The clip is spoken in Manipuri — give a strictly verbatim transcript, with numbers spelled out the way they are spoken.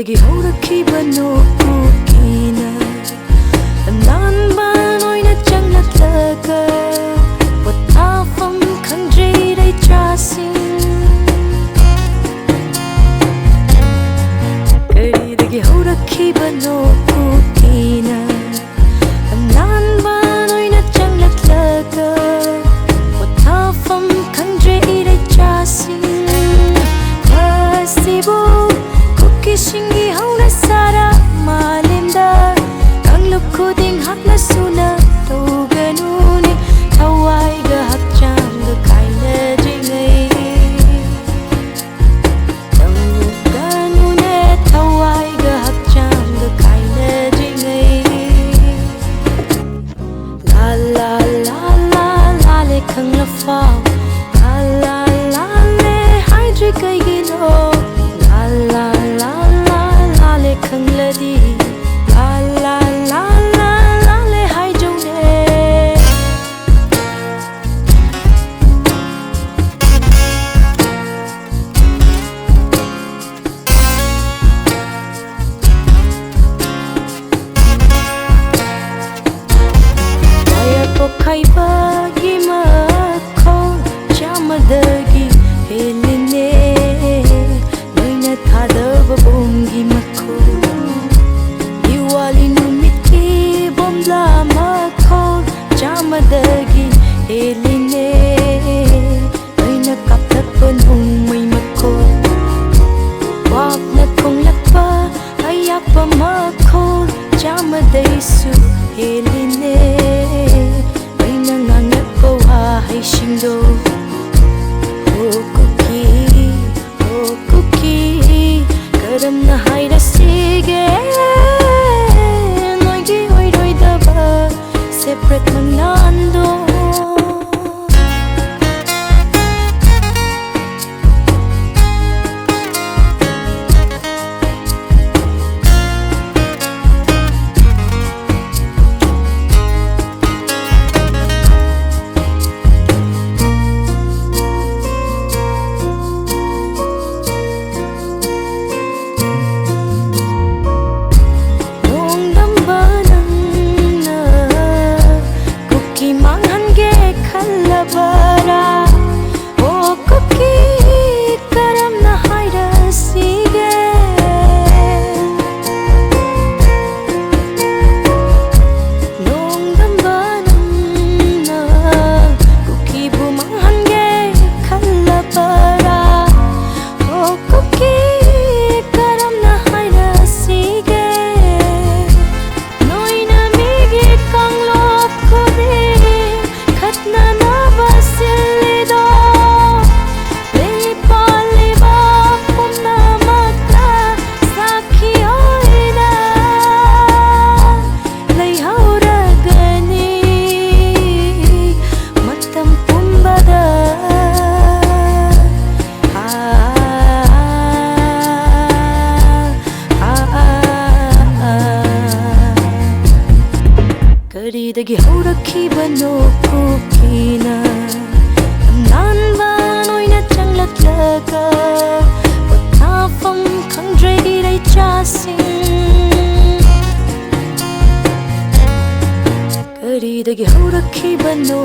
ꯗꯒꯤ ꯍꯧꯔꯛꯈꯤꯕꯅꯣ ꯀꯨꯀꯤꯅ? ꯑꯅꯥꯟꯕ ꯅꯣꯏꯅ ꯆꯪꯂꯛꯂꯒ ꯄꯣꯊꯥꯐꯝ ꯈꯪꯗ꯭ꯔꯦ ꯏꯔꯩꯆꯥꯁꯤꯡ꯫ ꯀꯔꯤꯗꯒꯤ ꯍꯧꯔꯛꯈꯤꯕꯅꯣ ꯀꯨꯀꯤꯅ? ꯑꯅꯥꯟꯕ ꯅꯣꯏꯅ ꯆꯪꯂꯛꯂꯒ ꯄꯣꯊꯥꯐꯝ ꯈꯪꯗ꯭ꯔꯦ ꯏꯔꯩꯆꯥꯁꯤꯡ꯫ ꯉꯁꯤꯕꯨ ꯀꯨꯀꯤꯁꯤꯡꯒꯤ ꯍꯧꯅꯁꯥꯔ ꯃꯥꯂꯦꯝꯗ ꯀꯥꯡꯂꯨꯞ ꯈꯨꯗꯤꯡ ꯍꯥꯠꯅ ꯁꯨꯅ ꯇꯧꯒꯅꯨꯅꯦ, ꯊꯋꯥꯏꯒ ꯍꯛꯆꯥꯡꯒ ꯈꯥꯏꯅꯗ꯭ꯔꯤꯉꯩ꯫ ꯇꯧꯒꯅꯨꯅꯦ, ꯊꯋꯥꯏꯒ ꯍꯛꯆꯥꯡꯒ ꯈꯥꯏꯅꯗ꯭ꯔꯤꯉꯩ꯫ ꯂꯥ ꯂꯥ ꯂꯥ ꯂꯥ ꯂꯥꯂꯦ ꯈꯪꯂꯐꯥꯎ꯫ ꯂꯥ ꯂꯥ ꯂꯥꯂꯦ ꯍꯥꯏꯗ꯭ꯔꯤ ꯀꯩꯒꯤꯅꯣ? ꯂꯥ ꯂꯥ ꯂꯥ ꯂꯥ ꯂꯥꯂꯦ ꯈꯪꯂꯗꯤ꯫ ꯂꯥ ꯂꯥ ꯂꯥ ꯂꯥ ꯂꯥꯂꯦ ꯍꯥꯏꯖꯧꯅꯦ꯫ ꯋꯥꯌꯔ ꯄꯣꯛꯈꯥꯏꯕꯒꯤ ꯃꯈꯣꯜ ꯆꯥꯝꯃꯗꯒꯤ ꯍꯦꯜꯂꯤꯅꯦ꯫ ꯅꯣꯏꯅ ꯊꯥꯗꯕ ꯕꯣꯝꯒꯤ ꯃꯈꯣꯜ, ꯗꯤꯋꯥꯂꯤ ꯅꯨꯃꯤꯠꯀꯤ ꯕꯣꯝꯂꯥ ꯃꯈꯣꯜ ꯆꯥꯝꯃꯗꯒꯤ ꯍꯦꯜꯂꯤꯅꯦ꯫ ꯅꯣꯏꯅ ꯀꯥꯞꯊꯠꯄ ꯅꯣꯡꯃꯩ ꯃꯈꯣꯜ, ꯀ꯭ꯋꯥꯛꯅ ꯈꯣꯡꯂꯛꯄ ꯑꯌꯥꯛꯄ ꯃꯈꯣꯜ ꯆꯥꯝꯃꯗꯩꯁꯨ ꯍꯦꯜꯂꯤꯅꯦ꯫ ꯅꯣꯏꯅ ꯉꯥꯡꯂꯛꯄ ꯋꯥꯍꯩꯁꯤꯡꯗꯣ꯫ ꯑꯣ ꯀꯨꯀꯤ, ꯑꯣ ꯀꯨꯀꯤ, ꯀꯔꯝꯅ ꯍꯥꯏꯔꯁꯤꯒꯦ ꯅꯣꯏꯒꯤ ꯑꯣꯏꯔꯣꯏꯗꯕ separate ꯃꯪꯂꯥꯟꯗꯣ? ꯍꯧꯔꯛꯈꯤꯕꯅꯣ ꯀꯨꯀꯤꯅ ꯂꯝꯅꯥꯟꯕ ꯑꯣꯏꯅ ꯆꯪꯂꯛꯂꯒ ꯄꯣꯊꯥꯐꯝ ꯈꯪꯗ꯭ꯔꯦ ꯏꯔꯩꯆꯥꯁꯤꯡ꯫ ꯀꯔꯤꯗꯒꯤ ꯍꯧꯔꯛꯈꯤꯕꯅꯣ